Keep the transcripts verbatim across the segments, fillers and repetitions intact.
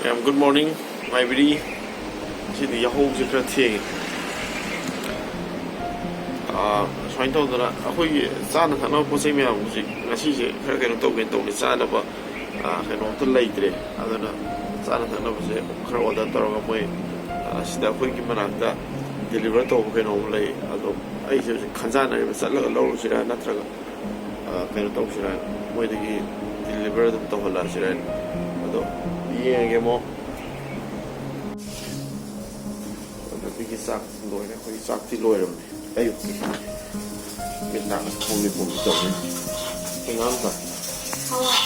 ꯌꯥꯝ good morning, ꯃꯥꯏꯕꯤꯔꯤ꯫ ꯉꯁꯤꯗꯤ ꯌꯥꯍꯧꯁꯦ ꯈꯔ ꯊꯦꯡꯉꯦ꯫ ꯑꯥ, ꯁꯨꯃꯥꯏꯅ ꯇꯧꯗꯅ ꯑꯩꯈꯣꯏꯒꯤ ꯆꯥꯅ ꯊꯛꯅꯕ ꯄꯣꯠ ꯆꯩ ꯃꯌꯥꯝ ꯍꯧꯖꯤꯛ ꯉꯁꯤꯁꯦ ꯈꯔ ꯀꯩꯅꯣ ꯇꯧꯒꯦꯅ ꯇꯧꯕꯅꯤ, ꯆꯥꯅꯕ, ꯑꯥ, ꯀꯩꯅꯣꯝꯇ ꯂꯩꯇ꯭ꯔꯦ꯫ ꯑꯗꯨꯅ ꯆꯥꯅ ꯊꯛꯅꯕꯁꯦ ꯈꯔ order ꯇꯧꯔꯒ ꯃꯣꯏ, ꯑꯥ, ꯁꯤꯗ ꯑꯩꯈꯣꯏꯒꯤ ꯃꯅꯥꯛꯇ deliver ꯇꯧꯕ ꯀꯩꯅꯣꯝ ꯂꯩ꯫ ꯑꯗꯣ ꯑꯩꯁꯦ ꯍꯧꯖꯤꯛ ꯈꯟꯖꯥꯟꯅꯔꯤꯕ, ꯆꯠꯂꯒ ꯂꯧꯔꯨꯁꯤꯔꯥ ꯅꯠꯇ꯭ꯔꯒ ꯑ, ꯀꯩꯅꯣ ꯇꯧꯁꯤꯔꯥ, ꯃꯣꯏꯗꯒꯤ deliver ꯑꯗꯨꯝ ꯇꯧꯍꯜꯂꯛꯑꯁꯤꯔꯥ꯫ ꯑꯗꯣ ꯌꯦꯡꯉꯒꯦ ꯑꯃꯨꯛ꯫ ꯑꯗꯨꯗꯒꯤ ꯆꯥꯛ ꯂꯣꯏꯔꯦ, ꯑꯩꯈꯣꯏꯒꯤ ꯆꯥꯛꯇꯤ ꯂꯣꯏꯔꯕꯅꯦ꯫ ꯑꯌꯨꯛꯀꯤ ꯃꯤꯠ ꯅꯥ ꯄꯣꯝꯂꯤ ꯄꯣꯝꯂꯤ ꯇꯧꯔꯤ꯫ ꯑꯉꯥꯡ ꯆꯥꯛ꯫ ꯍꯋꯥꯏ꯫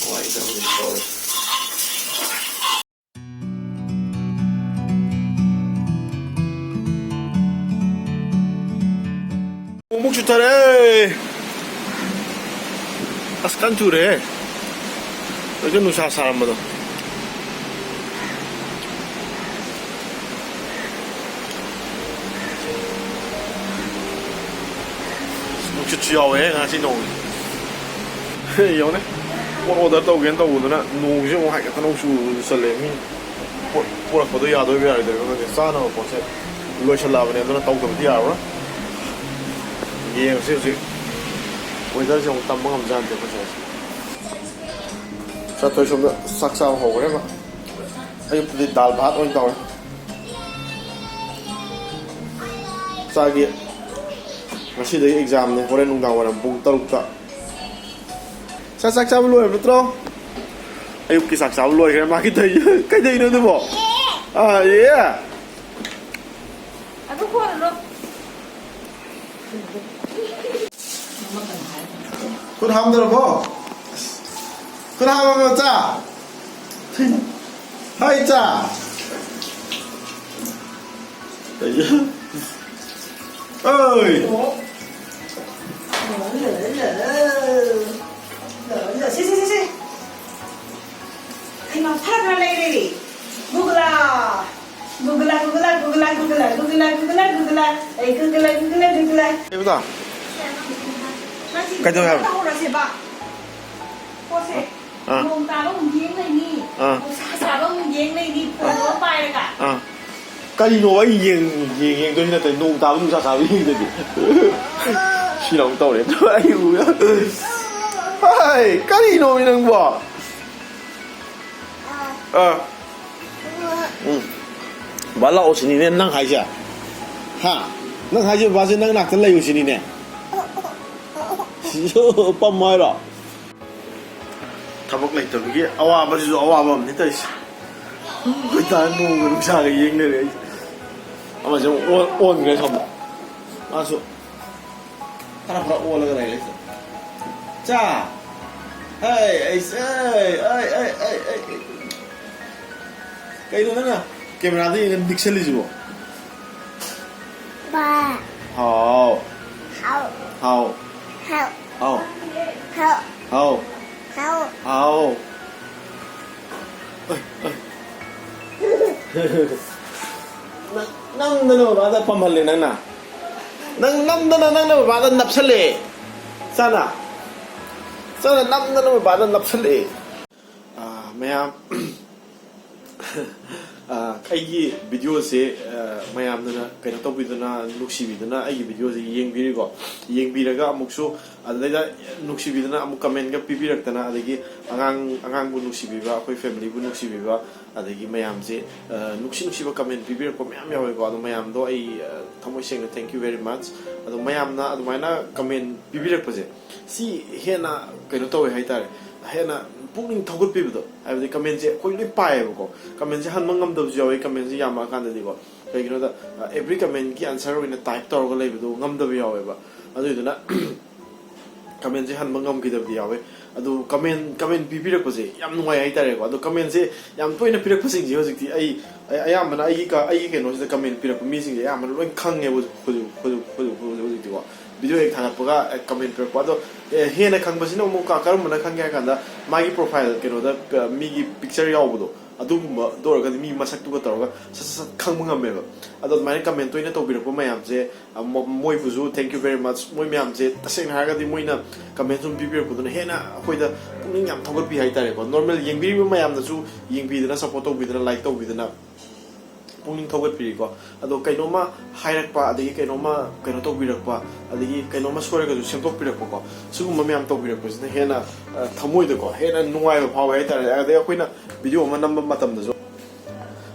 ꯍꯋꯥꯏ ꯇꯧꯔꯤ ꯇꯧꯔꯤ꯫ ꯅꯣꯡꯃꯨꯛ ꯆꯨꯊꯔꯛꯑꯦ꯫ ꯑꯁ, ꯀꯟ ꯆꯨꯔꯦꯍꯦ꯫ ꯍꯧꯖꯤꯛ ꯅꯨꯡꯁꯥ ꯁꯥꯔꯝꯕꯗꯣ꯫ ꯅꯨꯡꯁꯤꯠꯁꯨ ꯌꯥꯎꯋꯦ ꯉꯁꯤ ꯅꯣꯡꯁꯦ꯫ ꯌꯦꯡꯉꯨꯅꯦ, ꯄꯣꯠ order ꯇꯧꯒꯦꯅ ꯇꯧꯕꯗꯨꯅ ꯅꯣꯡꯁꯦ ꯑꯃꯨꯛ ꯍꯥꯏꯀꯠꯇꯅ ꯑꯃꯨꯛ ꯆꯨꯁꯜꯂꯦ꯫ ꯃꯤ ꯄꯣꯠ ꯄꯨꯔꯛꯄꯗꯣ ꯌꯥꯗꯣꯏꯕ ꯌꯥꯔꯣꯏꯗꯣꯏꯕ ꯈꯪꯗꯦ꯫ ꯆꯥꯅꯕ ꯄꯣꯠꯁꯦ ꯂꯣꯏꯁꯜꯂꯛꯑꯕꯅꯦ, ꯑꯗꯨꯅ ꯇꯧꯗꯕꯗꯤ ꯌꯥꯔꯔꯣꯏ꯫ ꯌꯦꯡꯉꯁꯤ ꯍꯧꯖꯤꯛ꯫ Weatherꯁꯦ ꯑꯃꯨꯛ ꯇꯝꯕ ꯉꯝꯖꯥꯠꯅꯠꯇꯦ ꯑꯩꯈꯣꯏ ꯁ꯭ꯋꯥꯏꯁꯦ꯫ ꯆꯠꯊꯣꯏ ꯁꯣꯝꯗ ꯆꯥꯛ ꯆꯥꯕ ꯍꯧꯈ꯭ꯔꯦꯕ꯫ ꯑꯌꯨꯛꯇꯗꯤ ꯗꯥꯜ ꯚꯥꯠ ꯑꯣꯏꯅ ꯇꯧꯔꯦ꯫ ꯆꯥꯒꯤ ꯉꯁꯤꯗꯒꯤ examꯅꯦ, ꯍꯣꯔꯦꯟ ꯅꯨꯡꯗꯥꯡ ꯋꯥꯏꯔꯝ ꯄꯨꯡ ꯇꯔꯨꯛꯇ꯫ ꯆꯥꯛ, ꯆꯥꯛ ꯆꯥꯕ ꯂꯣꯏꯔꯕ ꯅꯠꯇ꯭ꯔꯣ? ꯑꯌꯨꯛꯀꯤ ꯆꯥꯛ ꯆꯥꯕ ꯂꯣꯏꯈ꯭ꯔꯦ꯫ ꯃꯥꯒꯤ ꯇꯧꯔꯤꯁꯦ ꯀꯩꯗꯧꯔꯤꯅꯣ ꯑꯗꯨꯕꯣ? ꯑꯥ, ꯑꯦ꯫ ꯑꯗꯨ ꯈꯣꯠꯂꯨꯔꯣ꯫ ꯈꯨꯠ ꯍꯥꯝꯗ꯭ꯔꯕꯣ? ꯈꯨꯠ ꯍꯥꯝꯃꯕ ꯃꯆꯥ? ꯍꯥꯏ ꯏꯆꯥ꯫ ꯑꯣꯏ꯫ ꯁꯤ, ꯁꯤ, ꯁꯤ, ꯁꯤ꯫ ꯍꯩꯃꯥ, ꯐꯔꯛ ꯈꯔ ꯂꯩꯔꯦ꯫ ꯒꯨꯒꯂꯥ꯫ ꯒꯨꯒꯂꯥ, ꯒꯨꯒꯂꯥ, ꯒꯨꯒꯂꯥ, ꯒꯨꯒꯂꯥ, ꯒꯨꯒꯂꯥ, ꯒꯨꯒꯂꯥ, ꯒꯨꯒꯂꯥ꯫ ꯑꯩ ꯒꯨꯒꯂꯥ, ꯒꯨꯒꯂꯥ, ꯒꯨꯒꯂꯥ꯫ ꯀꯩꯗꯧ ꯍꯥꯏꯕ? ꯅꯪꯁꯤ ꯀꯩꯗꯧ ꯍꯥꯏꯕ? ꯇꯧꯍꯧꯔꯁꯦꯕ꯫ ꯄꯣꯠꯁꯦ꯫ ꯑꯥ꯫ ꯅꯣꯡ ꯇꯥꯕ ꯑꯃꯨꯛ ꯌꯦꯡ ꯂꯩꯅꯤ꯫ ꯑꯥ꯫ ꯅꯨꯡꯁꯥ ꯁꯥꯕ ꯑꯃꯨꯛ ꯌꯦꯡ ꯂꯩꯅꯤ, ꯐꯣꯟ ꯑꯃ ꯄꯥꯏꯔꯒ꯫ ꯑꯥ꯫ ꯀꯔꯤꯅꯣ ꯑꯩ ꯌꯦꯡ-, ꯌꯦꯡ-, ꯌꯦꯡꯗꯣꯏꯁꯤ ꯅꯠꯇꯦ, ꯅꯣꯡ ꯇꯥꯕ ꯅꯨꯡꯁꯥ ꯁꯥꯕ ꯌꯦꯡꯗꯗꯤ꯫ ꯁꯤꯅ ꯑꯃꯨꯛ ꯇꯧꯔꯦ꯫ ꯑꯩ ꯎ-, ꯍꯥꯏ, ꯀꯔꯤꯅꯣ ꯅꯪꯕꯣ? ꯑꯥ꯫ ꯎꯝ꯫ ꯕꯥ ꯂꯥꯛꯑꯣ ꯁꯤꯅꯤꯅꯦ ꯅꯪ ꯍꯥꯏꯁꯦ? ꯍꯥ? ꯅꯪ ꯍꯥꯏꯁꯦ ꯕꯥꯁꯦ ꯅꯪ ꯅꯥꯛꯇ ꯂꯩꯌꯨ ꯁꯤꯅꯤꯅꯦ? ꯁꯤꯁꯨ ꯄꯝꯃꯣ ꯍꯥꯏꯔꯣ? ꯊꯕꯛ ꯂꯩꯇꯕꯒꯤ ꯑꯋꯥꯕꯁꯤꯁꯨ ꯑꯋꯥꯕ ꯑꯃꯅꯤ ꯇꯧꯔꯤꯁꯦ꯫ ꯑꯩꯈꯣꯏ ꯗꯥ ꯅꯣꯡꯒ ꯅꯨꯡꯁꯥꯒ ꯌꯦꯡꯅꯔꯦ ꯑꯩꯁꯦ꯫ ꯑꯃꯁꯦ ꯑꯃꯨꯛ ꯑꯣꯟ-, ꯑꯣꯟꯈ꯭ꯔꯦ ꯁꯣꯝꯗ꯫ ꯃꯥꯁꯨ ꯈꯔ ꯈꯔ ꯑꯣꯜꯂꯒ ꯂꯩꯔꯦ ꯁꯤꯗ꯫ ꯆꯥ! ꯍꯩ, ꯑꯩꯁꯦ, ꯑꯩ, ꯑꯩ, ꯑꯩ, ꯑꯩ, ꯑꯩ꯫ ꯀꯩꯅꯣ ꯅꯪꯅ ꯀꯦꯃꯦꯔꯥꯗ ꯌꯦꯡꯉ ꯅꯤꯛꯁꯜꯂꯤꯁꯤꯕꯣ? ꯕꯥ꯫ ꯍꯥꯎ꯫ ꯍꯥꯎ꯫ ꯍꯥꯎ꯫ ꯍꯥꯎ꯫ ꯍꯥꯎ꯫ ꯍꯥꯎ꯫ ꯍꯥꯎ꯫ ꯍꯥꯎ꯫ ꯍꯥꯎ꯫ ꯍꯥꯎ꯫ ꯑꯩ, ꯑꯩ꯫ ꯅꯪ ꯅꯝꯗꯅ ꯕꯕꯥꯗ ꯄꯝꯍꯜꯂꯦ ꯅꯪꯅ꯫ ꯅꯪ ꯅꯝꯗꯅ ꯅꯪꯅ ꯕꯕꯥꯗ ꯅꯞꯁꯜꯂꯦ꯫ ꯆꯥꯅ꯫ ꯆꯥꯅ ꯅꯝꯗꯅ ꯕꯕꯥꯗ ꯅꯞꯁꯜꯂꯦ꯫ ꯑꯥ, ꯃꯌꯥꯝ, ꯑꯥ, ꯑꯩꯒꯤ ꯚꯤꯗꯤꯑꯣꯁꯦ, ꯑꯥ, ꯃꯌꯥꯝꯗꯨꯅ ꯀꯩꯅꯣ ꯇꯧꯕꯤꯗꯨꯅ, ꯅꯨꯡꯁꯤꯕꯤꯗꯨꯅ ꯑꯩꯒꯤ ꯚꯤꯗꯤꯑꯣꯁꯦ ꯌꯦꯡꯕꯤꯔꯤꯀꯣ꯫ ꯌꯦꯡꯕꯤꯔꯒ ꯑꯃꯨꯛꯁꯨ ꯑꯗꯨꯗꯩꯗ ꯅꯨꯡꯁꯤꯕꯤꯗꯨꯅ ꯑꯃꯨꯛ ꯀꯃꯦꯟꯒ ꯄꯤꯕꯤꯔꯛꯇꯅ, ꯑꯗꯒꯤ ꯑꯉꯥꯡ, ꯑꯉꯥꯡꯕꯨ ꯅꯨꯡꯁꯤꯕꯤꯕ, ꯑꯩꯈꯣꯏ ꯐꯦꯃꯤꯂꯤꯕꯨ ꯅꯨꯡꯁꯤꯕꯤꯕ, ꯑꯗꯒꯤ ꯃꯌꯥꯝꯁꯦ, ꯑ, ꯅꯨꯡꯁꯤ ꯅꯨꯡꯁꯤꯕ ꯀꯃꯦꯟ ꯄꯤꯕꯤꯔꯛꯄ ꯃꯌꯥꯝ ꯌꯥꯎꯋꯦꯀꯣ꯫ ꯑꯗꯣ ꯃꯌꯥꯝꯗꯣ ꯑꯩ, ꯑ, ꯊꯃꯣꯏ ꯁꯦꯡꯅ thank you very much꯫ ꯑꯗꯣ ꯃꯌꯥꯝꯅ ꯑꯗꯨꯃꯥꯏꯅ ꯀꯃꯦꯟ ꯄꯤꯕꯤꯔꯛꯄꯁꯦ, ꯁꯤ ꯍꯦꯟꯅ ꯀꯩꯅꯣ ꯇꯧꯋꯦ ꯍꯥꯏꯇꯥꯔꯦ, ꯍꯦꯟꯅ ꯄꯨꯛꯅꯤꯡ ꯊꯧꯒꯠꯄꯤꯕꯗꯣ꯫ ꯍꯥꯏꯕꯗꯤ ꯀꯃꯦꯟꯁꯦ ꯑꯩꯈꯣꯏ ꯂꯣꯏ ꯄꯥꯏꯌꯦꯕꯀꯣ, ꯀꯃꯦꯟꯁꯦ ꯍꯟꯕ ꯉꯝꯗꯕꯁꯨ ꯌꯥꯎꯋꯦ, ꯀꯃꯦꯟꯁꯦ ꯌꯥꯝꯃꯛꯑꯀꯥꯟꯗꯗꯤꯀꯣ꯫ ꯀꯩꯒꯤꯅꯣꯗ, ꯑ, every commentꯀꯤ answer ꯑꯣꯏꯅ type ꯇꯧꯔꯒ ꯂꯩꯕꯗꯣ ꯉꯝꯗꯕ ꯌꯥꯎꯋꯦꯕ꯫ ꯑꯗꯨꯏꯗꯨꯅ ꯀꯃꯦꯟꯁꯦ ꯍꯟꯕ ꯉꯝꯈꯤꯗꯕꯗꯤ ꯌꯥꯎꯋꯦ꯫ ꯑꯗꯨ ꯀꯃꯦꯟ, ꯀꯃꯦꯟ ꯄꯤꯕꯤꯔꯛꯄꯁꯦ ꯌꯥꯝ ꯅꯨꯡꯉꯥꯏ ꯍꯥꯏꯇꯥꯔꯦꯀꯣ꯫ ꯑꯗꯣ ꯀꯃꯦꯟꯁꯦ ꯌꯥꯝ ꯇꯣꯏꯅ ꯄꯤꯔꯛꯄꯁꯤꯡꯁꯦ ꯍꯧꯖꯤꯛꯇꯤ ꯑꯩ, ꯑꯩ ꯑꯌꯥꯝꯕꯅ ꯑꯩꯒꯤ ꯀ-, ꯑꯩꯒꯤ ꯀꯩꯅꯣꯁꯤꯗ ꯀꯃꯦꯟ ꯄꯤꯔꯛꯄ ꯃꯤꯁꯤꯡꯁꯦ ꯑꯌꯥꯝꯕꯅ ꯂꯣꯏ ꯈꯪꯉꯦꯕ ꯍꯧꯖꯤꯛ, ꯍꯧꯖꯤꯛ, ꯍꯧꯖꯤꯛ, ꯍꯧꯖꯤꯛ, ꯍꯧꯖꯤꯛ, ꯍꯧꯖꯤꯛꯇꯤꯀꯣ꯫ ꯚꯤꯗꯤꯑꯣ ꯍꯦꯛ ꯊꯥꯒꯠꯄꯒ, ꯑꯦ, ꯀꯃꯦꯟ ꯄꯤꯔꯛꯄ꯫ ꯑꯗꯣ, ꯑꯦ, ꯍꯦꯟꯅ ꯈꯪꯕꯁꯤꯅ ꯑꯃꯨꯛ ꯀ-, ꯀꯔꯝꯕꯅ ꯈꯪꯒꯦ ꯍꯥꯏ ꯀꯥꯟꯗ, ꯃꯥꯒꯤ profile ꯀꯩꯅꯣꯗ, ꯑ, ꯃꯤꯒꯤ picture ꯌꯥꯎꯕꯗꯣ, ꯑꯗꯨꯒꯨꯝꯕꯗ ꯑꯣꯏꯔꯒꯗꯤ ꯃꯤ ꯃꯁꯛꯇꯨꯒ ꯇꯧꯔꯒ ꯁꯠ ꯁꯠ ꯁꯠ ꯈꯪꯕ ꯉꯝꯃꯦꯕ꯫ ꯑꯗꯣ ꯑꯗꯨꯃꯥꯏꯅ ꯀꯃꯦꯟ ꯇꯣꯏꯅ ꯇꯧꯕꯤꯔꯛꯄ ꯃꯌꯥꯝꯁꯦ, ꯑ, ꯃꯣ- ꯃꯣꯏꯕꯨꯁꯨ thank you very much꯫ ꯃꯣꯏ ꯃꯌꯥꯝꯁꯦ ꯇꯁꯦꯡꯅ ꯍꯥꯏꯔꯒꯗꯤ ꯃꯣꯏꯅ ꯀꯃꯦꯟ ꯁꯨꯝ ꯄꯤꯕꯤꯔꯛꯄꯗꯨꯅ ꯍꯦꯟꯅ ꯑꯩꯈꯣꯏꯗ ꯄꯨꯛꯅꯤꯡ ꯌꯥꯝ ꯊꯧꯒꯠꯄꯤ ꯍꯥꯏꯇꯥꯔꯦꯀꯣ꯫ ꯅꯣꯔꯃꯦꯜ ꯌꯦꯡꯕꯤꯔꯤꯕ ꯃꯌꯥꯝꯅꯁꯨ ꯌꯦꯡꯕꯤꯗꯅ, ꯁꯞꯄꯣꯔꯠ ꯇꯧꯕꯤꯗꯅ, ꯂꯥꯏꯛ ꯇꯧꯕꯤꯗꯅ ꯄꯨꯛꯅꯤꯡ ꯊꯧꯒꯠꯄꯤꯔꯤꯀꯣ꯫ ꯑꯗꯣ ꯀꯩꯅꯣꯝꯃ ꯍꯥꯏꯔꯛꯄ, ꯑꯗꯒꯤ ꯀꯩꯅꯣꯝꯃ ꯀꯩꯅꯣ ꯇꯧꯕꯤꯔꯛꯄ, ꯑꯗꯒꯤ ꯀꯩꯅꯣꯝꯃ ꯁꯣꯏꯔꯒꯁꯨ ꯁꯦꯝꯗꯣꯛꯄꯤꯔꯛꯄꯀꯣ, ꯁꯤꯒꯨꯝꯕ ꯃꯌꯥꯝ ꯇꯧꯕꯤꯔꯛꯄꯁꯤꯅ ꯍꯦꯟꯅ, ꯑ, ꯊꯃꯣꯏꯗꯀꯣ ꯍꯦꯟꯅ ꯅꯨꯡꯉꯥꯏꯕ ꯐꯥꯎꯋꯦ ꯍꯥꯏꯇꯥꯔꯦ꯫ ꯑꯗꯩ ꯑꯩꯈꯣꯏꯅ ꯚꯤꯗꯤꯑꯣ ꯑꯃ ꯅꯝꯕ ꯃꯇꯝꯗꯁꯨ,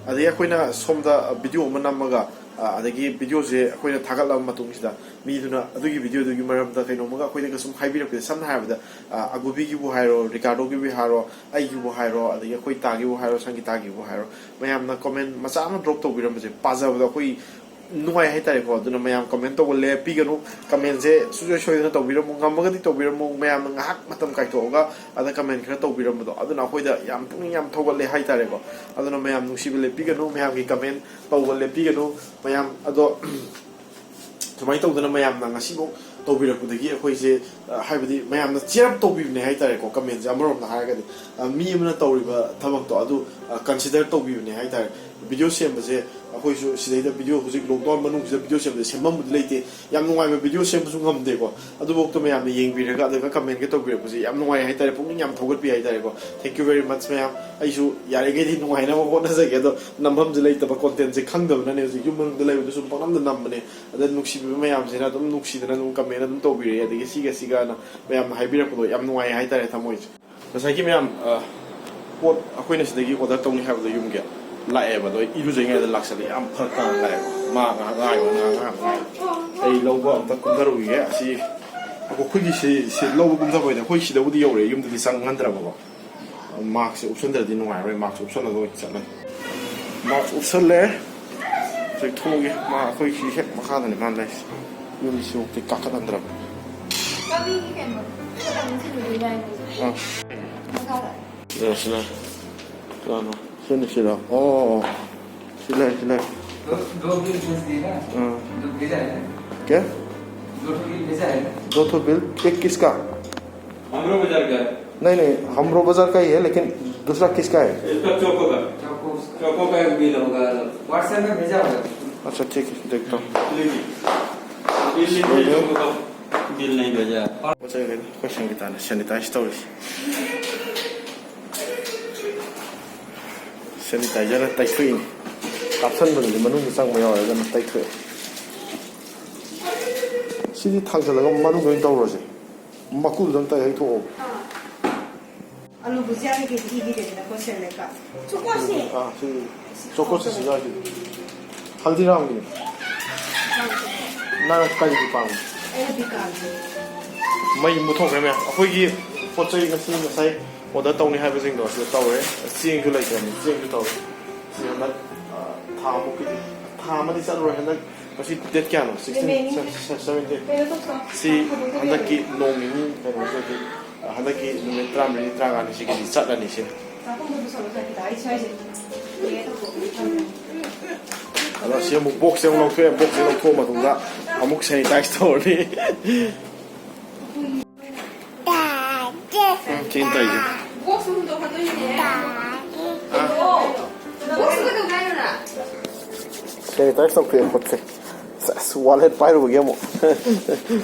ꯑꯗꯒꯤ ꯑꯩꯈꯣꯏꯅ ꯁꯣꯝꯗ ꯚꯤꯗꯤꯑꯣ ꯑꯃ ꯅꯝꯃꯒ, ꯑ, ꯑꯗꯒꯤ ꯚꯤꯗꯤꯑꯣꯁꯦ ꯑꯩꯈꯣꯏꯅ ꯊꯥꯒꯠꯂꯕ ꯃꯇꯨꯡꯁꯤꯗ ꯃꯤꯗꯨꯅ ꯑꯗꯨꯒꯤ ꯚꯤꯗꯤꯑꯣꯗꯨꯒꯤ ꯃꯔꯝꯗ ꯀꯩꯅꯣꯝꯃꯒ ꯑꯩꯈꯣꯏꯗꯒ ꯁꯨꯝ ꯍꯥꯏꯕꯤꯔꯛꯄꯁꯦ, ꯁꯝꯅ ꯍꯥꯏꯔꯕꯗ, ꯑ, ꯑꯒꯨꯕꯤꯒꯤꯕꯨ ꯍꯥꯏꯔꯣ, ꯔꯤꯀꯥꯔꯗꯣꯒꯤꯕꯨ ꯍꯥꯏꯔꯣ, ꯑꯩꯒꯤꯕꯨ ꯍꯥꯏꯔꯣ, ꯑꯗꯒꯤ ꯑꯩꯈꯣꯏ ꯇꯥꯒꯤꯕꯨ ꯍꯥꯏꯔꯣ, ꯁꯪꯒꯤꯇꯥꯒꯤꯕꯨ ꯍꯥꯏꯔꯣ, ꯃꯌꯥꯝꯅ ꯀꯣꯃꯦꯟ ꯃꯆꯥ ꯑꯃ ꯗ꯭ꯔꯣꯞ ꯇꯧꯕꯤꯔꯝꯕꯁꯦ ꯄꯥꯖꯕꯗ ꯑꯩꯈꯣꯏ ꯅꯨꯡꯉꯥꯏ ꯍꯥꯏꯇꯥꯔꯦꯀꯣ꯫ ꯑꯗꯨꯅ ꯃꯌꯥꯝ ꯀꯃꯦꯟ ꯇꯧꯕ ꯂꯦꯞꯄꯤꯒꯅꯨ꯫ ꯀꯃꯦꯟꯁꯦ ꯁꯨꯡꯁꯣꯏ ꯁꯣꯏꯗꯅ ꯇꯧꯕꯤꯔꯝꯃꯨ, ꯉꯝꯃꯒꯗꯤ ꯇꯧꯕꯤꯔꯝꯃꯨ꯫ ꯃꯌꯥꯝꯅ ꯉꯥꯏꯍꯥꯛ ꯃꯇꯝ ꯀꯥꯏꯊꯣꯛꯑꯒ ꯑꯗ ꯀꯃꯦꯟ ꯈꯔ ꯇꯧꯕꯤꯔꯝꯕꯗꯣ, ꯑꯗꯨꯅ ꯑꯩꯈꯣꯏꯗ ꯌꯥꯝ ꯄꯨꯛꯅꯤꯡ ꯌꯥꯝ ꯊꯧꯒꯠꯂꯦ ꯍꯥꯏꯇꯥꯔꯦꯀꯣ꯫ ꯑꯗꯨꯅ ꯃꯌꯥꯝ ꯅꯨꯡꯁꯤꯕ ꯂꯦꯞꯄꯤꯒꯅꯨ, ꯃꯌꯥꯝꯒꯤ ꯀꯃꯦꯟ ꯇꯧꯕ ꯂꯦꯞꯄꯤꯒꯅꯨ꯫ ꯃꯌꯥꯝ ꯑꯗꯣ ꯁꯨꯃꯥꯏꯅ ꯇꯧꯗꯅ ꯃꯌꯥꯝꯅ ꯉꯁꯤꯐꯥꯎ ꯇꯧꯕꯤꯔꯛꯄꯗꯒꯤ ꯑꯩꯈꯣꯏꯁꯦ, ꯑ, ꯍꯥꯏꯕꯗꯤ ꯃꯌꯥꯝꯅ ꯆꯤꯌꯔ ꯑꯞ ꯇꯧꯕꯤꯕꯅꯦ ꯍꯥꯏꯇꯥꯔꯦꯀꯣ꯫ ꯀꯃꯦꯟꯁꯦ ꯑꯃꯔꯣꯝꯗ ꯍꯥꯏꯔꯒꯗꯤ, ꯑ, ꯃꯤ ꯑꯃꯅ ꯇꯧꯔꯤꯕ ꯊꯕꯛꯇꯣ ꯑꯗꯨ, ꯑ, ꯀꯟꯁꯤꯗꯔ ꯇꯧꯕꯤꯕꯅꯦ ꯍꯥꯏꯇꯥꯔꯦ꯫ ꯚꯤꯗꯤꯑꯣ ꯁꯦꯝꯕꯁꯦ ꯑꯩꯈꯣꯏꯁꯨ ꯁꯤꯗꯩꯗ ꯚꯤꯗꯤꯑꯣ ꯍꯧꯖꯤꯛ ꯂꯣꯛꯗꯥꯎꯟ ꯃꯅꯨꯡꯁꯤꯗ ꯚꯤꯗꯤꯑꯣ ꯁꯦꯝꯕꯁꯦ ꯁꯦꯝꯐꯝꯕꯨꯗꯤ ꯂꯩꯇꯦ꯫ ꯌꯥꯝ ꯅꯨꯡꯉꯥꯏꯕ ꯚꯤꯗꯤꯑꯣ ꯁꯦꯝꯕꯁꯨ ꯉꯝꯗꯦꯀꯣ꯫ ꯑꯗꯨꯐꯥꯎꯗ ꯃꯌꯥꯝꯅ ꯌꯦꯡꯕꯤꯔꯒ ꯑꯗꯨꯒ ꯀꯃꯦꯟꯒ ꯇꯧꯕꯤꯔꯛꯄꯁꯦ ꯌꯥꯝ ꯅꯨꯡꯉꯥꯏ ꯍꯥꯏꯇꯥꯔꯦ, ꯄꯨꯛꯅꯤꯡ ꯌꯥꯝ ꯊꯧꯒꯠꯄꯤ ꯍꯥꯏꯇꯥꯔꯦꯀꯣ꯫ Thank you very much ꯃꯌꯥꯝ꯫ ꯑꯩꯁꯨ ꯌꯥꯔꯤꯈꯩꯗꯤ ꯅꯨꯡꯉꯥꯏꯅꯕ ꯍꯣꯠꯅꯖꯒꯦ, ꯑꯗꯣ ꯅꯝꯐꯝꯁꯦ ꯂꯩꯇꯕ, ꯀꯣꯟꯇꯦꯟꯁꯦ ꯈꯪꯗꯕꯅꯅꯦ ꯍꯧꯖꯤꯛ ꯌꯨꯝ ꯃꯅꯨꯡꯗ ꯂꯩꯕꯗ ꯁꯨꯝ ꯄꯪꯅꯝꯗ ꯅꯝꯕꯅꯦ꯫ ꯑꯗ ꯅꯨꯡꯁꯤꯕꯤꯕ ꯃꯌꯥꯝꯁꯤꯅ ꯑꯗꯨꯝ ꯅꯨꯡꯁꯤꯗꯅ ꯑꯗꯨꯝ ꯀꯃꯦꯟ ꯑꯗꯨꯝ ꯇꯧꯕꯤꯔꯛꯑꯦ, ꯑꯗꯒꯤ ꯁꯤꯒ ꯁꯤꯒꯅ ꯃꯌꯥꯝꯅ ꯍꯥꯏꯕꯤꯔꯛꯄꯗꯣ ꯌꯥꯝ ꯅꯨꯡꯉꯥꯏ ꯍꯥꯏꯇꯥꯔꯦ ꯊꯃꯣꯏꯁꯦ꯫ ꯉꯁꯥꯏꯒꯤ ꯃꯌꯥꯝ, ꯑ, ꯄꯣꯠ ꯑꯩꯈꯣꯏꯅ ꯁꯤꯗꯒꯤ ꯑꯣꯔꯗꯔ ꯇꯧꯅꯤ ꯍꯥꯏꯕꯗꯣ ꯌꯨꯝꯒꯤ ꯂꯥꯛꯑꯦꯕ, ꯑꯗꯣ ꯑꯩ ꯏꯔꯨꯖꯔꯤꯉꯩꯗ ꯂꯥꯛꯁꯜꯂꯦ꯫ ꯌꯥꯝ ꯐꯔꯛ ꯇꯥꯅ ꯂꯥꯛꯑꯦꯕ꯫ ꯃꯥ ꯉꯥꯏꯍꯥꯛ ꯉꯥꯏꯌꯣ, ꯉꯥꯏꯍꯥꯛ ꯉꯥꯏꯌꯣ꯫ ꯑꯩ ꯂꯧꯕ ꯑꯝꯇ ꯀꯨꯝꯊꯔꯨꯈꯤꯒꯦ꯫ ꯑꯁꯤ ꯑꯩꯈꯣꯏꯒꯤ ꯁꯤ, ꯁꯤ ꯂꯧꯕ ꯀꯨꯝꯊꯕ ꯍꯥꯏꯗꯤ ꯑꯩꯈꯣꯏ ꯁꯤꯗꯕꯨꯗꯤ ꯌꯧꯔꯛꯑꯦ, ꯌꯨꯝꯗꯗꯤ ꯆꯪꯍꯟꯗ꯭ꯔꯕꯀꯣ꯫ ꯃꯥꯛꯁꯁꯦ ꯎꯞꯁꯟꯗ꯭ꯔꯗꯤ ꯅꯨꯡꯉꯥꯏꯔꯣꯏ, ꯃꯥꯛꯁ ꯎꯞꯁꯜꯂꯒ ꯑꯣꯏꯅ ꯆꯠꯂꯅꯤ꯫ ꯃꯥꯛꯁ ꯎꯞꯁꯜꯂꯦ꯫ ꯍꯧꯖꯤꯛ ꯊꯣꯛꯑꯒꯦ꯫ ꯃꯥ ꯑꯩꯈꯣꯏ ꯁꯤ ꯍꯦꯛ ꯃꯈꯥꯗꯅꯤ ꯃꯥꯅ ꯂꯩꯔꯤꯁꯦ꯫ ꯌꯨꯝꯁꯤꯐꯥꯎꯗꯤ ꯀꯥꯈꯠꯍꯟꯗ꯭ꯔꯕꯅꯤ꯫ ꯀꯔꯤꯒꯤ ꯀꯩꯅꯣ? ꯈꯤꯇꯪ ꯊꯤꯜꯂꯨꯕ ꯌꯥꯏ ꯃꯣꯏꯁꯦ꯫ ꯑꯥ꯫ ꯃꯈꯥꯗ꯫ ꯁꯤꯗ, ꯁꯤꯗ꯫ ꯀꯅꯥꯅꯣ? ꯁꯤꯅ ꯁꯤꯔꯣ? ꯑꯣ, ꯑꯣ꯫ ꯁꯤ ꯂꯩ, ꯁꯤ ꯂꯩ꯫ दो, दो बिल भेज दिए ना? हाँ। जो भेजा है। क्या? दो ठो बिल भेजा है। दो ठो बिल? एक किसका? हमरो बाजार का है। नहीं, नहीं, हमरो बाजार का ही है, लेकिन दूसरा किसका है? इसका चोको का। चोको का एक बिल होगा अलग। WhatsApp में भेजा होगा। अच्छा, ठीक है, देखता हूँ। बिल नहीं है। चोको का बिल नहीं भेजा। ꯃꯆꯩꯈꯩꯗꯣ ꯑꯩꯈꯣꯏ ꯁꯪꯒꯤꯇꯥꯅ ꯁꯦꯅꯤꯇꯥꯏꯁ ꯇꯧꯔꯤꯁꯦ꯫ ꯁꯦꯅꯤꯇꯥꯏꯖꯔꯅ ꯇꯩꯊꯣꯛꯏꯅꯤ꯫ ꯀꯥꯞꯁꯟꯕꯗꯨꯗꯤ ꯃꯅꯨꯡꯗ ꯆꯪꯕ ꯌꯥꯎꯔꯦ, ꯑꯗꯨꯅ ꯇꯩꯊꯣꯛꯑꯦ꯫ ꯁꯤꯗꯤ ꯊꯥꯡꯖꯜꯂꯒ ꯃꯅꯨꯡꯗ ꯑꯣꯏꯅ ꯇꯧꯔꯁꯦ꯫ ꯃꯀꯨꯗꯨꯗꯪ ꯇꯩ ꯍꯩꯊꯣꯛꯑꯣ꯫ ꯑꯂꯨ ꯕꯨꯖꯤꯌꯥꯒꯤ ꯀꯦꯖꯤ ꯏꯒꯤꯗꯦꯗꯅꯀꯣ, ꯁꯦꯂꯦꯛꯀ꯫ ꯆꯣꯀꯣꯁꯦ꯫ ꯑꯥ, ꯁꯤ ꯆꯣꯀꯣꯁꯤ ꯁꯤꯒꯥꯏꯁꯤ꯫ ꯍꯜꯗꯤꯔꯥꯝꯒꯤꯅꯤ꯫ ꯅꯪ ꯀꯔꯤꯒꯤ ꯄꯥꯝꯃꯤ? ꯑꯩꯅ ꯕꯤꯀꯥꯒꯤ꯫ ꯃꯩ ꯃꯨꯠꯊꯣꯛꯈ꯭ꯔꯦ ꯃꯌꯥꯝ꯫ ꯑꯩꯈꯣꯏꯒꯤ ꯄꯣꯠ ꯆꯩ ꯉꯁꯤ ꯉꯁꯥꯏ ꯑꯣꯔꯗꯔ ꯇꯧꯅꯤ ꯍꯥꯏꯕꯁꯤꯡꯗꯣ ꯑꯁꯤꯗ ꯇꯧꯔꯦ꯫ ꯆꯦꯡꯁꯨ ꯂꯩꯇ꯭ꯔꯕꯅꯤ, ꯆꯦꯡꯁꯨ ꯇꯧꯔꯦ꯫ ꯁꯤ ꯍꯟꯗꯛ, ꯑ, ꯊꯥ ꯃꯨꯛꯀꯤꯗꯤ, ꯊꯥ ꯑꯃꯗꯤ ꯆꯠꯂꯔꯣꯏ ꯍꯟꯗꯛ꯫ ꯉꯁꯤ ꯗꯦꯠ ꯀꯌꯥꯅꯣ? ꯁꯤꯛꯁꯇꯤꯟ, ꯁ-, ꯁ-, ꯁꯚꯦꯟꯇꯤꯟ꯫ ꯁꯤ ꯍꯟꯗꯛꯀꯤ ꯅꯣꯡ ꯅꯤꯅꯤ ꯀꯩꯅꯣꯁꯤꯗꯤ, ꯍꯟꯗꯛꯀꯤ ꯅꯨꯃꯤꯠ ꯇꯔꯥꯃꯔꯤ, ꯇꯔꯥꯃꯉꯥꯅꯤ ꯁꯤꯒꯤꯗꯤ ꯆꯠꯂꯅꯤ ꯁꯤꯅꯤ꯫ ꯑꯗꯣ ꯁꯤ ꯑꯃꯨꯛ ꯕꯣꯛꯁꯁꯦ ꯑꯃꯨꯛ ꯂꯧꯊꯣꯛꯑꯦ, ꯕꯣꯛꯁꯁꯦ ꯂꯧꯊꯣꯛꯑ ꯃꯇꯨꯡꯗ ꯑꯃꯨꯛ ꯁꯦꯅꯤꯇꯥꯏꯁ ꯇꯧꯔꯅꯤ꯫ ꯎꯝ, ꯁꯤꯅ ꯇꯧꯔꯤꯁꯦ꯫ ꯕꯣꯛꯁ ꯍꯨꯟꯗꯣꯛꯀꯗꯣꯏꯅꯦ꯫ ꯑꯥ꯫ ꯕꯣꯛꯁ ꯀꯩꯗꯧꯒꯦ ꯍꯥꯏꯅꯣ ꯅꯪ? ꯁꯦꯅꯤꯇꯥꯏꯁ ꯇꯧꯊꯣꯛꯑꯦ ꯈꯨꯠꯁꯦ꯫ ꯁꯦꯁ, ꯋꯥꯂꯦꯠ ꯄꯥꯏꯔꯨꯕꯒꯤ ꯑꯃꯨꯛ꯫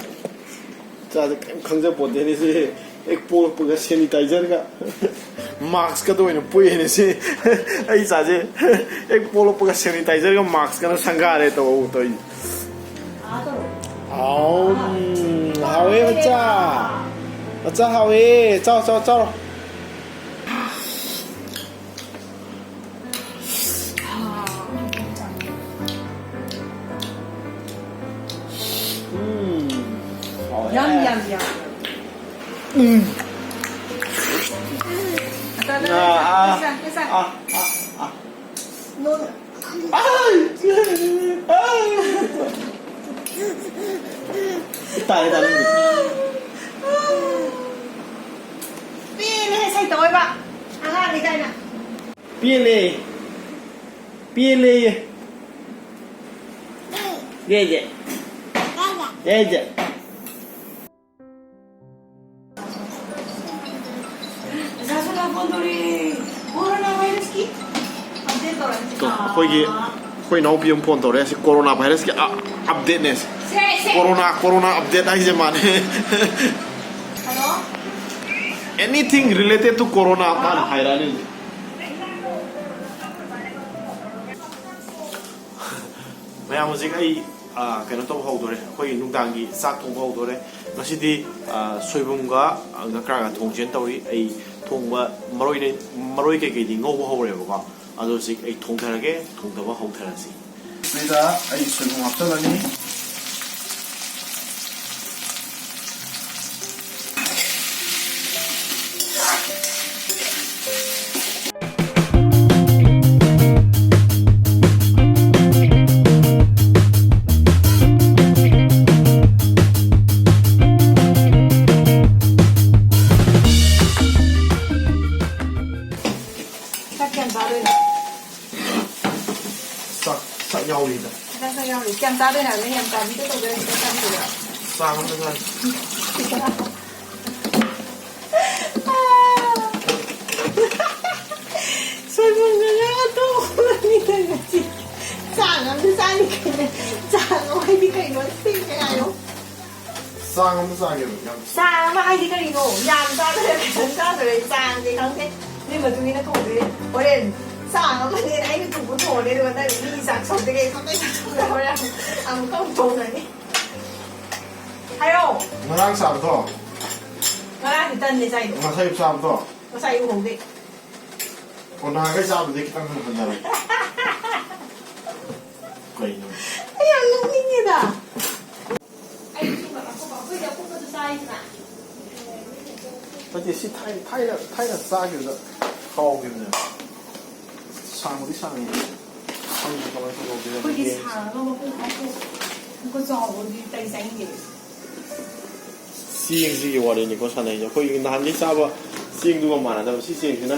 ꯏꯆꯥꯁꯦ ꯀꯔꯤꯝ ꯈꯪꯖꯄꯣꯠꯇꯦꯅꯦ ꯁꯤ꯫ ꯍꯦꯛ ꯄꯣꯛꯂꯛꯄꯒ ꯁꯦꯅꯤꯇꯥꯏꯖꯔꯒ ꯃꯥꯛꯁꯀꯗ ꯑꯣꯏꯅ ꯄꯣꯛꯑꯦꯅꯦ ꯁꯤ꯫ ꯑꯩ ꯏꯆꯥꯁꯦ ꯍꯦꯛ ꯄꯣꯛꯂꯛꯄꯒ ꯁꯦꯅꯤꯇꯥꯏꯖꯔꯒ ꯃꯥꯛꯁꯀꯅ ꯁꯪꯒꯥꯔꯦ ꯇꯧ-, ꯇꯧꯔꯤꯁꯦ꯫ ꯍꯥꯎ, ꯎꯝ, ꯍꯥꯎꯋꯦ ꯃꯆꯥ꯫ ꯃꯆꯥ ꯍꯥꯎꯋꯦ꯫ ꯆꯥꯎ, ꯆꯥꯎ, ꯆꯥꯎ꯫ ꯎꯝ, ꯍꯥꯎꯋꯦ꯫ ꯌꯝ, ꯌꯝ, ꯌꯝ꯫ ꯎꯝ꯫ ꯑꯥ, ꯑꯥ, ꯑꯥ, ꯑꯥ, ꯑꯥ꯫ ꯅꯣ꯫ ꯑꯥꯏ! ꯑꯥꯏ! ꯇꯥꯔꯦ, ꯇꯥꯔꯦ꯫ ꯄꯦꯜꯂꯦꯍꯦ, ꯁꯩꯇ ꯑꯣꯏꯕ꯫ ꯑꯉꯥꯡꯅꯤ ꯀꯥꯏꯅ꯫ ꯄꯦꯜꯂꯦ꯫ ꯄꯦꯜꯂꯦꯌꯦ꯫ ꯌꯥꯏꯗꯦ꯫ ꯌꯥꯏꯗꯦ꯫ ꯄꯩꯁꯥꯁꯨ ꯂꯥꯛꯄꯣꯟꯗꯣꯔꯤ꯫ ꯑꯩꯈꯣꯏꯒꯤ ꯑꯩꯈꯣꯏ ꯏꯅꯥꯎꯄꯤ ꯑꯃ ꯐꯣꯟ ꯇꯧꯔꯛꯑꯦ꯫ ꯁꯤ ꯀꯣꯔꯣꯅꯥ ꯚꯥꯏꯔꯁꯀꯤ ꯑꯞꯗꯦꯠꯅꯦ꯫ ꯁꯦ, ꯁꯦ꯫ ꯀꯣꯔꯣꯅꯥ ꯀꯣꯔꯣꯅꯥ ꯑꯞꯗꯦꯠ ꯍꯥꯏꯁꯦ ꯃꯥꯅꯦ꯫ Hello. Anything related to corona ꯃꯥꯅ ꯍꯥꯏꯔꯛꯑꯅꯤ ꯍꯧꯖꯤꯛ꯫ ꯃꯌꯥꯝ, ꯍꯧꯖꯤꯛ ꯑꯩ, ꯑ, ꯀꯩꯅꯣ ꯇꯧꯕ ꯍꯧꯗꯣꯔꯦ꯫ ꯑꯩꯈꯣꯏꯒꯤ ꯅꯨꯡꯗꯥꯡꯒꯤ ꯆꯥꯛ ꯊꯣꯡꯕ ꯍꯧꯗꯣꯔꯦ꯫ ꯉꯁꯤꯗꯤ, ꯑ, ꯁꯣꯏꯕꯨꯝꯒ, ꯑ, ꯉꯀ꯭ꯔꯥꯒ ꯊꯣꯡꯁꯦꯅ ꯇꯧꯔꯤ꯫ ꯑꯩ ꯊꯣꯡꯕ ꯃꯔꯣꯏꯅꯦ-, ꯃꯔꯣꯏ ꯀꯩꯀꯩꯗꯤ ꯉꯧꯕ ꯍꯧꯔꯦꯕꯀꯣ꯫ ꯑꯗꯣ ꯍꯧꯖꯤꯛ ꯑꯩ ꯊꯣꯡꯊꯔꯒꯦ, ꯊꯣꯡꯊꯕ ꯍꯧꯊꯔꯁꯤ꯫ ꯁꯤꯗ ꯑꯩ ꯁꯣꯏꯕꯨꯝ ꯍꯥꯞꯆꯜꯂꯅꯤ꯫ ꯆꯥꯛ ꯀꯌꯥꯝ ꯆꯥꯗꯣꯏꯅꯣ? ꯆꯥꯛ, ꯆꯥꯛ ꯌꯥꯎꯔꯤꯗ꯫ ꯆꯥꯛ, ꯆꯥꯛ ꯌꯥꯎꯔꯤ꯫ ꯀꯌꯥꯝ ꯆꯥꯗꯣꯏꯅꯣ ꯍꯥꯏꯕꯅꯦ? ꯌꯥꯝ ꯆꯥꯕꯤꯗ ꯇꯧꯗꯣꯏꯔꯣ? ꯈꯤꯇꯪ ꯆꯥꯕꯤꯗꯣꯏꯔꯣ? ꯆꯥꯡ ꯑꯃꯗ ꯆꯥꯁꯤ꯫ ꯁꯣꯏꯕꯨꯝꯒ ꯉꯥꯒ ꯊꯣꯡꯕꯅꯤꯗ ꯉꯁꯤ꯫ ꯆꯥꯡ ꯑꯃꯗ ꯆꯥꯅꯤ ꯀꯩꯅꯣ꯫ ꯆꯥꯡ ꯑꯃ ꯍꯥꯏꯗꯤ ꯀꯩꯅꯣ? ꯁꯤꯡꯁꯦ ꯉꯥꯏꯌꯣ꯫ ꯆꯥꯡ ꯑꯃ ꯆꯥꯒꯦꯕ, ꯌꯥꯝ ꯆꯥꯡ ꯑꯃ ꯍꯥꯏꯗꯤ ꯀꯔꯤꯅꯣ? ꯌꯥꯝ ꯆꯥꯗꯣꯏꯔꯥ ꯈꯤꯇꯪ ꯆꯥꯗꯣꯏꯔꯥ? ꯆꯥꯡꯁꯦ ꯈꯪꯗꯦ꯫ ꯑꯗꯨꯏ ꯃꯇꯨꯡ ꯏꯟꯅ ꯊꯣꯡꯗꯣꯏꯅꯦ꯫ ꯍꯣꯔꯦꯟ ꯆꯥꯡ ꯑꯃꯅꯦꯅ ꯑꯩꯅ ꯊꯣꯡꯕ ꯊꯣꯡꯉꯅꯤ, ꯑꯗꯨꯒ ꯅꯪ ꯃꯤ ꯆꯥꯛ ꯁꯧꯗ꯭ꯔꯤꯉꯩ ꯈꯪꯗꯦ ꯍꯣꯔꯦꯟ ꯑꯃꯨꯛ ꯑꯃꯨꯛ ꯊꯣꯡꯉꯅꯤ꯫ ꯍꯥꯏꯔꯣ꯫ ꯉꯔꯥꯡ ꯆꯥꯕꯗꯣ? ꯉꯔꯥꯡꯗꯤ ꯇꯟꯅꯦ ꯆꯥꯏꯗꯣ꯫ ꯉꯁꯥꯏ ꯑꯌꯨꯛ ꯆꯥꯕꯗꯣ? ꯉꯁꯥꯏ ꯑꯌꯨꯛ ꯍꯧꯗꯦ꯫ ꯑꯣ, ꯅꯍꯥꯟꯈꯩ ꯆꯥꯕꯗꯤ ꯈꯤꯇꯪ ꯍꯟꯊꯔꯦ꯫ ꯀꯩꯅꯣ? ꯑꯩ ꯌꯥꯝ ꯅꯣꯛꯅꯤꯡꯉꯦꯗ꯫ ꯑꯩ ꯁꯨꯝꯕ ꯑꯀꯨꯞꯄ, ꯑꯩꯈꯣꯏꯗꯤ ꯑꯀꯨꯞꯄꯗꯨ ꯆꯥꯏꯗꯅ꯫ ꯅꯠꯇꯦ, ꯁꯤ ꯊꯥꯏ-, ꯊꯥꯏꯅ, ꯊꯥꯏꯅ ꯆꯥꯈꯤꯕꯗ ꯍꯥꯎꯈꯤꯕꯅꯦ꯫ ꯁꯥꯡꯕꯨꯗꯤ ꯁꯥꯡꯉꯤ꯫ ꯈꯪꯗꯦ ꯀꯃꯥꯏꯅ ꯇꯧꯍꯧꯗꯣꯏꯅꯣ ꯑꯩꯈꯣꯏꯗꯤ ꯌꯦꯡꯁꯤ꯫ ꯁꯥꯡꯉꯒ ꯃꯄꯨꯡ ꯐꯥꯊꯣꯛ-, ꯃꯀꯨ ꯆꯥꯎꯕꯗꯨꯗꯤ ꯇꯩ ꯆꯥꯅꯤꯡꯗꯦ꯫ ꯆꯦꯡꯁꯤꯒꯤ ꯋꯥꯔꯤꯅꯤꯀꯣ ꯁꯥꯟꯅꯩꯁꯦ꯫ ꯑꯩꯈꯣꯏꯒꯤ ꯅꯍꯥꯟꯒꯩ ꯆꯥꯕ ꯆꯦꯡꯗꯨꯒ ꯃꯥꯟꯅꯗꯕ꯫ ꯁꯤ ꯆꯦꯡꯁꯤꯅ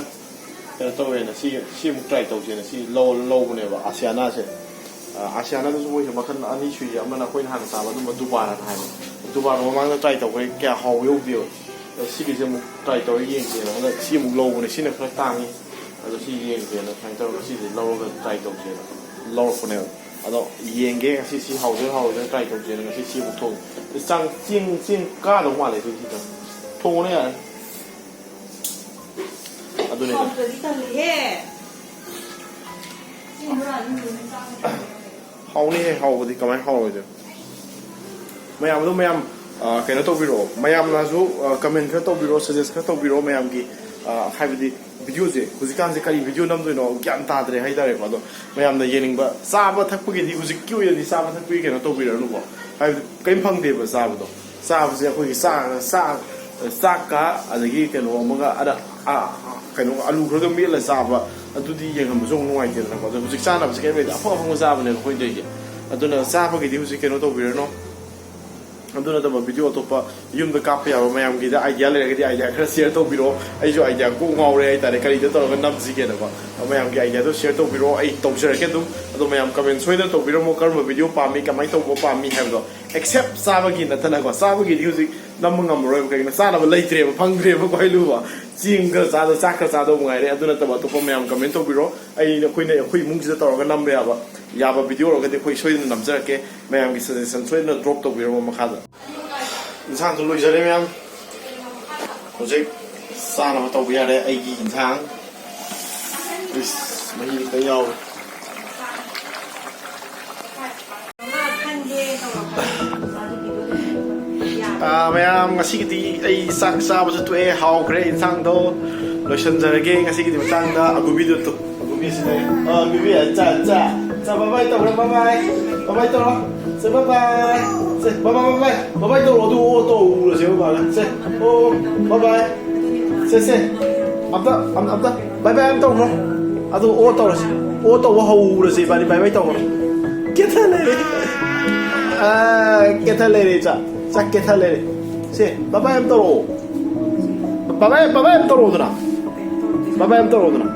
ꯀꯩꯅꯣ ꯇꯧꯋꯦꯅ ꯁꯤ, ꯁꯤ ꯑꯃꯨꯛ try ꯇꯧꯁꯦꯅ ꯁꯤ ꯂꯧ-, ꯂꯧꯕꯅꯦꯕ, ꯑꯁꯤꯌꯥꯅꯥꯁꯦ꯫ ꯑ, ꯑꯁꯤꯌꯥꯅꯥꯗꯨꯁꯨ ꯃꯣꯏꯁꯦ ꯃꯈꯜ ꯑꯅꯤ ꯁꯨꯏꯌꯦ꯫ ꯑꯃꯅ ꯑꯩꯈꯣꯏꯅ ꯍꯥꯟꯅ ꯆꯥꯕ ꯑꯗꯨꯝꯕ ꯗꯨꯕꯥꯔꯥꯅ ꯍꯥꯏꯕ꯫ ꯗꯨꯕꯥꯔꯥ ꯃꯃꯥꯡꯗ try ꯇꯧꯈ꯭ꯔꯦ, ꯀꯌꯥ ꯍꯥꯎꯕ ꯌꯧꯗꯦꯕ꯫ ꯑꯗꯣ ꯁꯤꯒꯤꯁꯦ ꯑꯃꯨꯛ try ꯇꯧꯔ ꯌꯦꯡꯁꯦꯅ ꯍꯟꯗꯛ ꯁꯤ ꯑꯃꯨꯛ ꯂꯧꯕꯅꯦ꯫ ꯁꯤꯅ ꯈꯔ ꯇꯥꯡꯉꯤ꯫ ꯑꯗꯣ ꯁꯤ ꯌꯦꯡꯁꯦꯅ ꯁꯨꯃꯥꯏꯅ ꯇꯧꯔꯒ ꯁꯤꯁꯦ ꯂꯧꯔꯒ ꯇ꯭ꯔꯥꯏ ꯇꯧꯁꯦꯅ ꯂꯧꯔꯛꯄꯅꯦꯕ꯫ ꯑꯗꯣ ꯌꯦꯡꯒꯦ ꯉꯁꯤ ꯁꯤ ꯍꯥꯎꯗꯣꯏꯔꯥ ꯍꯥꯎꯔꯣꯏꯗꯣꯏꯔꯥ ꯇ꯭ꯔꯥꯏ ꯇꯧꯁꯦꯅ ꯉꯁꯤ ꯁꯤ ꯑꯃꯨꯛ ꯊꯣꯡꯉꯦ꯫ ꯆꯥꯡ ꯆꯦꯡ ꯆꯦꯡ ꯀꯥꯗꯧ ꯃꯥꯜꯂꯦ ꯁꯤ ꯁꯤꯗ꯫ ꯊꯣꯡꯉꯣꯅꯦ ꯌꯥꯔꯦ꯫ ꯑꯗꯨꯅꯦ꯫ ꯍꯥꯎꯇ꯭ꯔꯗꯤ ꯇꯜꯂꯤꯍꯦ꯫ ꯆꯦꯡ ꯍꯨꯔꯥꯟ ꯍꯨꯔꯥꯟ ꯆꯥꯕ꯫ ꯍꯥꯎꯅꯤꯍꯦ, ꯍꯥꯎꯕꯗꯤ ꯀꯃꯥꯏꯅ ꯍꯥꯎꯔꯣꯏꯗꯣꯏꯅꯣ? ꯃꯌꯥꯝ ꯑꯗꯨꯝ ꯃꯌꯥꯝ, ꯑ, ꯀꯩꯅꯣ ꯇꯧꯕꯤꯔꯛꯑꯣ, ꯃꯌꯥꯝꯅꯁꯨ, ꯑ, ꯀꯃꯦꯟ ꯈꯔ ꯇꯧꯕꯤꯔꯛꯑꯣ, ꯁꯖꯦꯁ ꯈꯔ ꯇꯧꯕꯤꯔꯛꯑꯣ ꯃꯌꯥꯝꯒꯤ꯫ ꯑ, ꯍꯥꯏꯕꯗꯤ ꯚꯤꯗꯤꯑꯣꯁꯦ ꯍꯧꯖꯤꯛꯀꯥꯟꯁꯦ ꯀꯔꯤ ꯚꯤꯗꯤꯑꯣ ꯅꯝꯗꯣꯏꯅꯣ ꯒ꯭ꯌꯥꯟ ꯇꯥꯗ꯭ꯔꯦ ꯍꯥꯏꯇꯥꯔꯦꯀꯣ꯫ ꯑꯗꯣ ꯃꯌꯥꯝꯅ ꯌꯦꯡꯅꯤꯡꯕ, ꯆꯥꯕ ꯊꯛꯄꯒꯤꯗꯤ ꯍꯧꯖꯤꯛꯀꯤ ꯑꯣꯏꯅꯗꯤ ꯆꯥꯕ ꯊꯛꯄꯒꯤ ꯀꯩꯅꯣ ꯇꯧꯕꯤꯔꯛꯑꯅꯨꯀꯣ, ꯍꯥꯏꯕꯗꯤ ꯀꯔꯤꯝ ꯐꯪꯗꯦꯕ ꯆꯥꯕꯗꯣ꯫ ꯆꯥꯕꯁꯦ ꯑꯩꯈꯣꯏꯒꯤ ꯆꯥꯛ, ꯆꯥꯛ, ꯆꯥꯛꯀ ꯑꯗꯒꯤ ꯀꯩꯅꯣ ꯑꯃꯒ ꯑꯗ, ꯑ, ꯀꯩꯅꯣ ꯑꯂꯨ ꯈꯔꯒ ꯃꯦꯠꯂ ꯆꯥꯕ, ꯑꯗꯨꯗꯤ ꯌꯦꯡꯍꯟꯕꯁꯨ ꯑꯃꯨꯛ ꯅꯨꯡꯉꯥꯏꯇꯦꯗꯅꯀꯣ꯫ ꯑꯗꯣ ꯍꯧꯖꯤꯛ ꯆꯥꯅꯕꯁꯦ ꯀꯩꯝ ꯂꯩꯇꯦ, ꯑꯐꯪ ꯑꯐꯪꯕ ꯆꯥꯕꯅꯦꯕ ꯑꯩꯈꯣꯏ ꯇꯧꯔꯤꯁꯦ꯫ ꯑꯗꯨꯅ ꯆꯥꯕꯒꯤꯗꯤ ꯍꯧꯖꯤꯛ ꯀꯩꯅꯣ ꯇꯧꯕꯤꯔꯅꯨ꯫ ꯑꯗꯨ ꯅꯠꯇꯕ ꯚꯤꯗꯤꯑꯣ ꯑꯇꯣꯞꯄ ꯌꯨꯝꯗ ꯀꯥꯞꯄ ꯌꯥꯕ ꯃꯌꯥꯝꯒꯤꯗ ꯑꯥꯏꯗꯤꯌꯥ ꯂꯩꯔꯒꯗꯤ ꯑꯥꯏꯗꯤꯌꯥ ꯈꯔ ꯁꯤꯌꯔ ꯇꯧꯕꯤꯔꯛꯑꯣ꯫ ꯑꯩꯁꯨ ꯑꯥꯏꯗꯤꯌꯥ ꯀꯣꯛ ꯉꯥꯎꯔꯦ ꯍꯥꯏꯇꯥꯔꯦ, ꯀꯔꯤꯗ ꯇꯧꯔꯒ ꯅꯝꯁꯤꯒꯦꯅꯀꯣ꯫ ꯃꯌꯥꯝꯒꯤ ꯑꯥꯏꯗꯤꯌꯥꯗꯣ ꯁꯤꯌꯔ ꯇꯧꯕꯤꯔꯛꯑꯣ, ꯑꯩ ꯇꯧꯖꯔꯛꯀꯦ ꯑꯗꯨꯝ꯫ ꯑꯗꯣ ꯃꯌꯥꯝ ꯀꯃꯦꯟ ꯁꯣꯏꯗꯅ ꯇꯧꯕꯤꯔꯝꯃꯣ, ꯀꯔꯝꯕ ꯚꯤꯗꯤꯑꯣ ꯄꯥꯝꯃꯤ, ꯀꯃꯥꯏꯅ ꯇꯧꯕ ꯄꯥꯝꯃꯤ ꯍꯥꯏꯕꯗꯣ꯫ ꯑꯦꯛꯁꯦꯞ ꯆꯥꯕꯒꯤ ꯅꯠꯇꯅꯀꯣ, ꯆꯥꯕꯒꯤꯗꯤ ꯍꯧꯖꯤꯛ ꯅꯝꯕ ꯉꯝꯃꯔꯣꯏꯕ, ꯀꯩꯒꯤꯅꯣ ꯆꯥꯅꯕ ꯂꯩꯇ꯭ꯔꯦꯕ, ꯐꯪꯗ꯭ꯔꯦꯕ ꯈ꯭ꯋꯥꯏ ꯂꯨꯕ꯫ ꯆꯦꯡ ꯈꯔ ꯆꯥꯗ, ꯆꯥꯛ ꯈꯔ ꯆꯥꯗꯧ ꯃꯉꯥꯏꯔꯦ꯫ ꯑꯗꯨ ꯅꯠꯇꯕ ꯑꯇꯣꯞꯄ ꯃꯌꯥꯝ ꯀꯃꯦꯟ ꯇꯧꯕꯤꯔꯣ꯫ ꯑꯩ, ꯑꯩꯈꯣꯏꯅ, ꯑꯩꯈꯣꯏ ꯏꯃꯨꯡꯁꯤꯗ ꯇꯧꯔꯒ ꯅꯝꯕ ꯌꯥꯕ, ꯌꯥꯕ ꯚꯤꯗꯤꯑꯣ ꯑꯣꯏꯔꯒꯗꯤ ꯑꯩꯈꯣꯏ ꯁꯣꯏꯗꯅ ꯅꯝꯖꯔꯛꯀꯦ꯫ ꯃꯌꯥꯝꯒꯤ ꯁꯖꯦꯁꯟ ꯁꯣꯏꯗꯅ ꯗ꯭ꯔꯣꯞ ꯇꯧꯕꯤꯔꯝꯃꯣ ꯃꯈꯥꯗ꯫ ꯏꯟꯁꯥꯡꯁꯨ ꯂꯣꯏꯖꯔꯦ ꯃꯌꯥꯝ꯫ ꯍꯧꯖꯤꯛ ꯆꯥꯅꯕ ꯇꯧꯕ ꯌꯥꯔꯦ ꯑꯩꯒꯤ ꯏꯟꯁꯥꯡ꯫ ꯏꯁ, ꯃꯍꯤ ꯈꯤꯇꯪ ꯌꯥꯎꯔꯦ꯫ ꯑꯥ, ꯃꯌꯥꯝ, ꯉꯁꯤꯒꯤꯗꯤ ꯑꯩ ꯆꯥꯛ ꯆꯥꯕꯁꯨ ꯇꯣꯛꯑꯦ, ꯍꯥꯎꯈ꯭ꯔꯦ ꯏꯟꯁꯥꯡꯗꯣ꯫ ꯂꯣꯏꯁꯤꯟꯖꯔꯒꯦ ꯉꯁꯤꯒꯤꯗꯤ ꯃꯇꯥꯡꯗ꯫ ꯑꯒꯨꯕꯤꯗꯨ ꯇꯨ, ꯑꯒꯨꯕꯤ ꯑꯁꯤ ꯂꯩ꯫ ꯑꯥ, ꯑꯒꯨꯕꯤ, ꯑ, ꯆꯥ, ꯆꯥ, ꯆꯥ, bye bye ꯇꯧꯈ꯭ꯔꯦ, bye bye, bye bye ꯇꯧꯔꯣ꯫ ꯁꯦ, bye bye꯫ ꯁꯦ, bye bye, bye bye, bye bye ꯇꯧꯔꯣ꯫ ꯑꯗꯨ ꯑꯣ ꯇꯧꯔꯁꯦ ꯕꯕꯥꯒ꯫ ꯁꯦ, ꯑꯣ, bye bye꯫ ꯁꯦ, ꯁꯦ, ꯑꯝꯇ, ꯑꯝ-, ꯑꯝꯇ bye bye ꯑꯝ ꯇꯧꯈ꯭ꯔꯣ꯫ ꯑꯗꯨ ꯑꯣ ꯇꯧꯔꯁꯤ꯫ ꯑꯣ ꯇꯧꯕ ꯍꯧꯔꯁꯤ ꯏꯕꯥꯅꯤ, bye bye ꯇꯧꯈ꯭ꯔꯣ꯫ ꯀꯦꯊ ꯂꯩꯔꯦ꯫ ꯑꯥ, ꯀꯦꯊ ꯂꯩꯔꯦ ꯏꯆꯥ꯫ ꯏꯆꯥ ꯀꯦꯊ ꯂꯩꯔꯦ꯫ ꯁꯦ, bye bye ꯑꯝ ꯇꯧꯔꯛꯑꯣ꯫ Bye bye, bye bye ꯑꯝ ꯇꯧꯔꯛꯑꯣꯗꯅ꯫ Bye bye ꯑꯝ ꯇꯧꯔꯛꯑꯣꯗꯅ꯫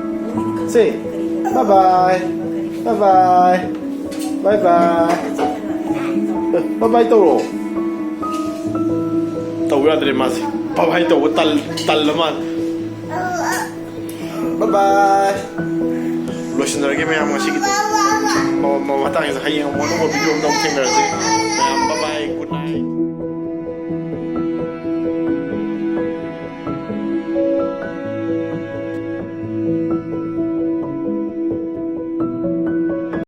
ꯁꯦ, bye bye, bye bye, bye bye꯫ Bye bye ꯇꯧꯔꯛꯑꯣ꯫ ꯇꯧ ꯌꯥꯗ꯭ꯔꯦ ꯃꯥꯁꯦ꯫ Bye bye ꯇꯧꯕ ꯇꯜ-, ꯇꯜꯂ ꯃꯥꯜꯂꯦ꯫ Bye. ꯂꯣꯏꯁꯤꯟꯖꯔꯒꯦ ꯃꯌꯥꯝ ꯉꯁꯤꯒꯤꯗꯤ꯫ ꯃ- ꯃ- ꯃꯇꯥꯡꯁꯤꯗ ꯍꯌꯦꯡ ꯑꯃꯨꯛ ꯑꯅꯧꯕ video ꯑꯃꯗ ꯑꯃꯨꯛ ꯊꯦꯡꯅꯔꯁꯤ꯫ ꯃꯌꯥꯝ bye bye, good night꯫